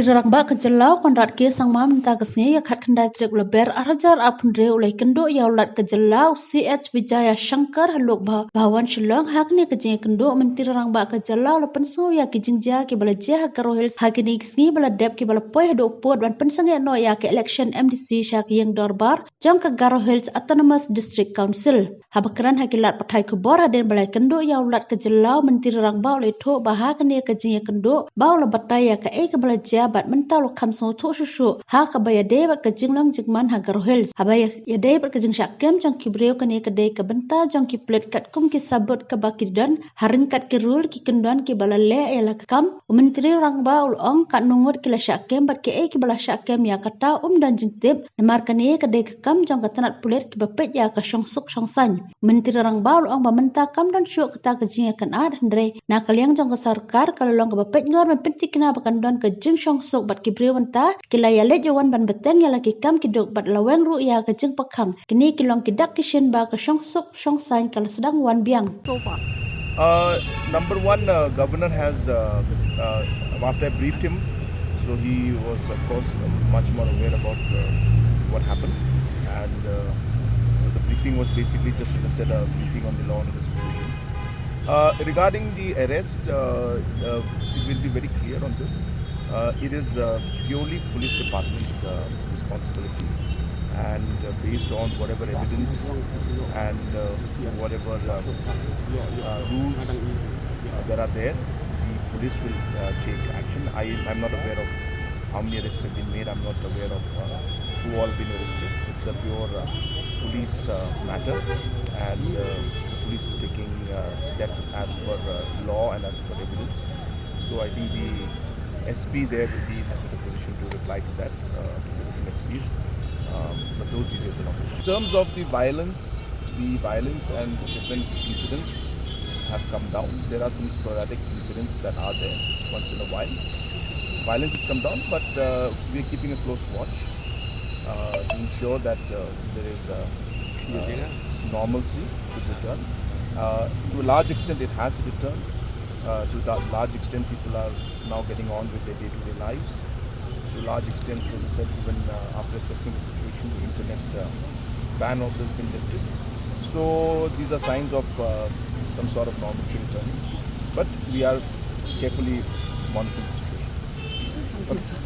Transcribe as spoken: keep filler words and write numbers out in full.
Rangbah ka jylla u Conrad K Sangma mynta ka sngi ïa khatkhyndai tarik u Lber arhajar arphew hynriew u la ïakynduh ïa u Lat ka jylla u C H Vijayashankar ha Lok Bha-, Bhawan Shillong ha kane ka jingïakynduh. Myntri Rangbah ka jylla u la pynsngew ïa ki jingjia kiba la jia ha Garo Hills ha kine ki sngi ba la dep kiba la poi haduh u pud ban pynsangeh noh ïa ka election M D C sha ka ïing dorbar jong ka Garo Hills Autonomous District Council. Haba kren ha ki lad pathai khubor hadien ba la ïakynduh ïa u Lat ka jylla u Myntri Rangbah u la ïathuh ba ha kane ka jingïakynduh ba u la batai ïa kaei kaba la jia bad mynta u la kham sngewthuh shuh shuh ha kaba ïadei bad ka jinglong jingman ha Garo Hills. Haba ïa-, ïadei bad ka jingshah kem jong ki briew, kane ka dei ka bynta jong ki pulit katkum ki sabut kaba ki don ha ryngkat ki rule ki kyndon kiba la leh ïa la ka kam. U Myntri Rangbah u la ong katno ngut ki la shah kem bad kiei kiba la shah kem ïa kata um don jingtip, namar kane ka dei ka kam jong ka tnat pulit kiba peit ïa ka shongsuk shongsaiñ. U Myntri Rangbah u la ong ba mynta kam don shuh kata ka jingïakynad, hynrei na ka liang jong ka sorkar ka la long kaba peit ngor ban pynthikna ba kan don ka jingshongsuk bad ki briew mynta ki la ïaleit ïawan ban bteng ïa la ki kam ki duk bad la weng ruh ïa ka jingpyrkhang. Kine ki long ki dak ki shin ba ka shongsuk shongsaiñ ka la sdang wan biang. So far. Uh, number one, uh, Governor has, uh, uh, after I briefed him, so he was, of course, much more aware about, uh, what happened. And, uh, so the briefing was basically just, as I said, a briefing on the law and the situation. Uh, regarding the arrest, uh, uh, see, we'll be very clear on this. Uh, it is, uh, purely police department's, uh, responsibility, and, uh, based on whatever evidence and, uh, whatever, uh, uh, rules, uh, that are there, the police will, uh, take action. I am not aware of how many arrests have been made. I'm not aware of, uh, who all been arrested. It's a pure, uh, police, uh, matter, and, uh, the police is taking, uh, steps as per, uh, law and as per evidence. So I think the S P there will be in a better position to reply to that, uh, to the different S Ps. Um, but those details are not. In terms of the violence, the violence and different incidents have come down. There are some sporadic incidents that are there once in a while. Violence has come down, but, uh, we're keeping a close watch, uh, to ensure that, uh, there is, uh, uh, normalcy should return. Uh, to a large extent, it has returned. Uh, to a large extent, people are now getting on with their day-to-day lives. To a large extent, as I said, even, uh, after assessing the situation, the internet, uh, ban also has been lifted. So these are signs of, uh, some sort of normalcy returning. But we are carefully monitoring the situation. Thank you, sir.